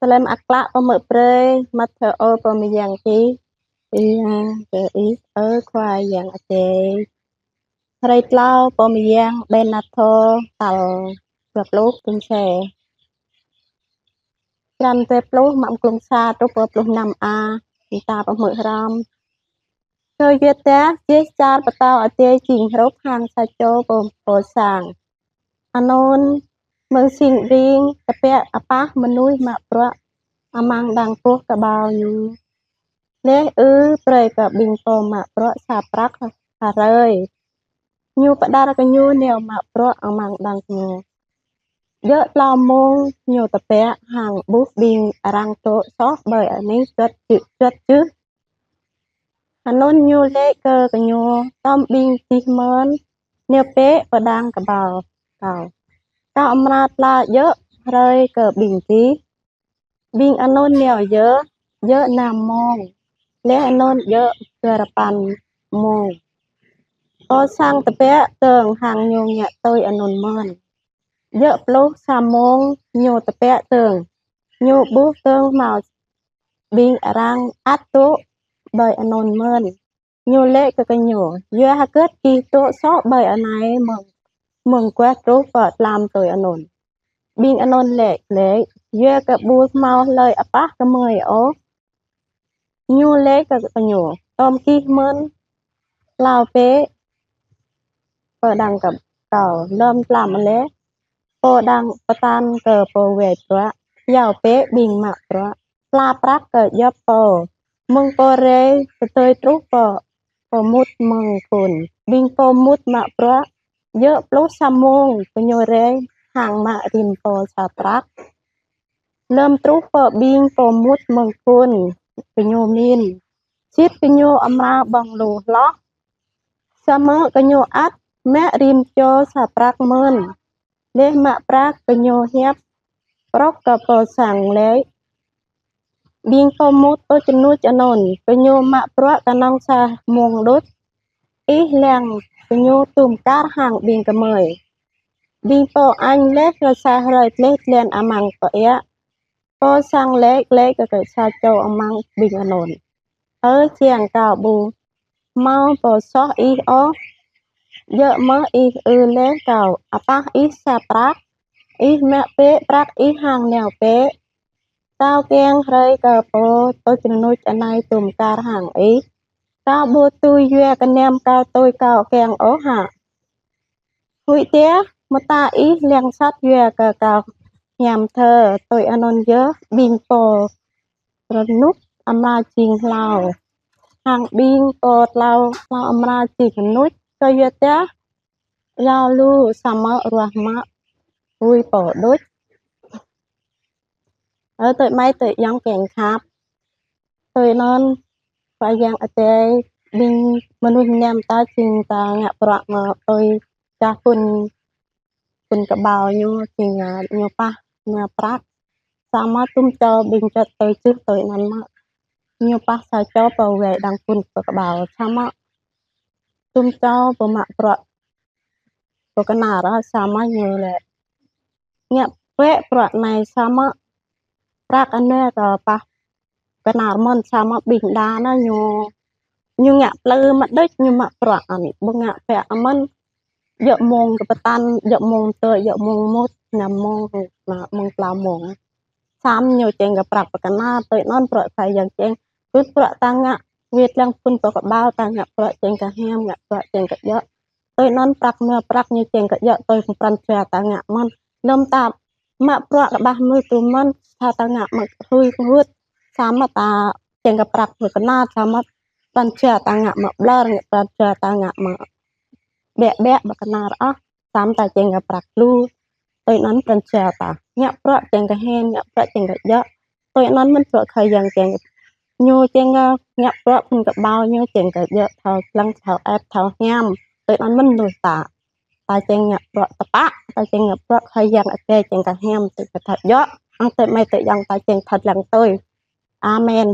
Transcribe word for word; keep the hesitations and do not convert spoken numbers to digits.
Tơlơi mơak klă pơmơ̆ brơi Mattheo pô mơyang čih. Ia kơ Ih, ơ Khua Yang Adai. Hrơi tlâo pô mơyang Bernatho tal dua pluh thun se. Črăn dua pluh mă mơ̆ng klŭng sa truh pơ pluh năm a, ta pơmơ̆ hrăm. Kơ yua dah jih čar pơtao adai jing hrup hăng sa čô pô, pô sang. Anŭn mơ̆ng sing ring tơbiă apah mơnuih mă bruă amăng đang boh kơƀâo ñu. Laih ư brơi kơ ƀing pô mă bruă sa prăk ha hrơi. Ñu pơđar kơ ñu nao mă bruă amăng đang ñu. Djơ̆ tlâo mông ñu tơbiă hăng ƀuh ƀing arăng dŏ soh ƀơi anih juăt jưh, juăt jưh. Anŭn ñu laĭ kơ gơñu: Tơm ƀing gih mơ̆n, nao bĕ pơ đang kơƀâo Kâo. Kâo amra tla djơ̆ hrơi kơ ƀing gih. Ƀing anŭn nao yơh, djơ̆ năm mông, laih anŭn djơ̆ duarơpăn mông. Pô sang tơbiă dơ̆ng hăng ñu ngă tui anŭn mơ̆n. Djơ̆ pluh sa mông ñu tơbiă dơ̆ng, ñu ƀuh dơ̆ng hmâo ƀing arăng ăt dŏ ƀơi anŭn mơ̆n. Ñu laĭ kơ gơñu: Yua hơget gih dŏ soh ƀơi anai mơ̆ng, mơ̆ng guah truh pơ tlam tui anŭn? Ƀing anŭn laĭ glaĭ: Yua kơ ƀu hmâo hlơi apah gơmơi ôh. Ñu laĭ kơ gơñu: Tơm gih mơ̆n, tlao bĕ pơ đang kơ Kâo. Lơ̆m tlam laih, pô đang pơtă kơ pô wai bruă: Iâu bĕ ƀing mă bruă, tla prăk kơ djŏp pô, mơ̆ng pô rai tơdơi truh pơ pô mŭt mơ̆ng khul. Ƀing pô mŭt mă bruă djơ̆ pluh sa mông, gơñu rai hăng mă rĭm pô sa prăk. Lơ̆m truh pơ ƀing pô mŭt mơ̆ng khul, gơñu min, sĭt gơñu amra ƀơ̆ng lu hloh. Samơ̆ gơñu ăt mă rĭm čô sa prăk mơ̆n. Laih mă prăk, gơñu hiăp prŏk kơ pô sang laĭ: Ƀing pô mŭt tŭč rơnuč anŭn, gơñu mă bruă kơnơ̆ng sa mông đôč. Ih lăng gơñu tŭm kar hăng ƀing gơmơi. Ƀing pô añ laih kơ sa hrơi tlaih tlan amăng pơiă. Pô sang laĭ glaĭ kơ sa čô amăng ƀing anŭn: Ơ jiăng kâo, ƀu hmâo pô soh ih ôh. Djơ̆ mơ̆ ih ư laih kâo apah ih sa prăk? Ih mă bĕ prăk ih hăng nao bĕ. Kâo kiăng hrơi kơ pô tŭč rơnuč anai tŭm kar hăng ih. Kâo ƀu tui yua gơnam kâo tui kâo kiăng ôh hă? Huĭ dah mơta ih lăng sat yua kơ kâo hiam thơ. Tui anŭn yơh ƀing pô rơnŭk amra jing hlâo, hăng ƀing pô hlâo, hlâo amra jing rơnuč. Kơ yua dah iâu lu samơ̆ ruah mă huĭ pô đôč. Ơ adơi amai adơi ayŏng kiăng khăp. Tui anŭn, Khua Yang Adai, ƀing mơnuih mơnam ta jing ta ngă bruă mơ̆ tui čah phŭn, phŭn kơƀâo ñu jing, a, ñu pah mă prăk. Samơ̆ tŭm čô ƀing čăt tui čih tui anŭn mơ̆. Ñu pah sa čô pô wai đang phŭn kơƀâo. Samơ̆ tŭm čô pô mă bruă pô kơnar, a, samơ̆ ñu laĭ: Ngă bĕ bruă anai samơ̆ prăk anai kâo pah kơnar mơ̆n. Samơ̆ ƀing đa anŭn ñu, ñu ngă plư mă đôč ñu mă bruă anai, ƀu ngă bĕ mơ̆n. Djơ̆ mông kơ pơtă, djơ̆ mông tơ, djơ̆ mông mŭt, năm mông, năm mông tlâo mông. Samơ̆ ñu čang kơ prăk pơkơnar. Tui anŭn bruă Khua Yang čang. Tui bruă ta ngă, wĭt lăng phŭn pô kơƀâo ta ngă bruă čang kơ hiam, ngă bruă čang kơ djơ̆. Tui anŭn prăk mă prăk ñu čang kơ djơ̆ tui pran jua ta ngă mơ̆n. Lơ̆m ta mă bruă kơƀah mơ̆ tŭ mơ̆n, sa ta ngă mă huĭ hŭt, samơ̆ ta čang kơ prăk pơkơnar, samơ̆ pran jua ta ngă mă ƀlŏr, ngă pran jua ta ngă mă ƀĕ ƀĕ pơkơnar ôh, samơ̆ ta čang kơ prăk lu. Tui anŭn pran jua ta ngă bruă čang kơ hiam, ngă bruă čang kơ djơ̆. Tui anŭn mơ̆n bruă Khua Yang čang. Ñu čang ngă, ngă bruă phŭn kơƀâo ñu čang kơ djơ̆ thâo lăng thâo ĕp thâo hiam. Tui anŭn mơ̆n mơnuih ta. Ta čang ngă bruă tơpă, ta čang ngă bruă Khua Yang Adai čang kơ hiam, čang kơ thâo djơ̆. Hăng adơi amai adơi ayŏng ta čang thâo lăng tui. Amen.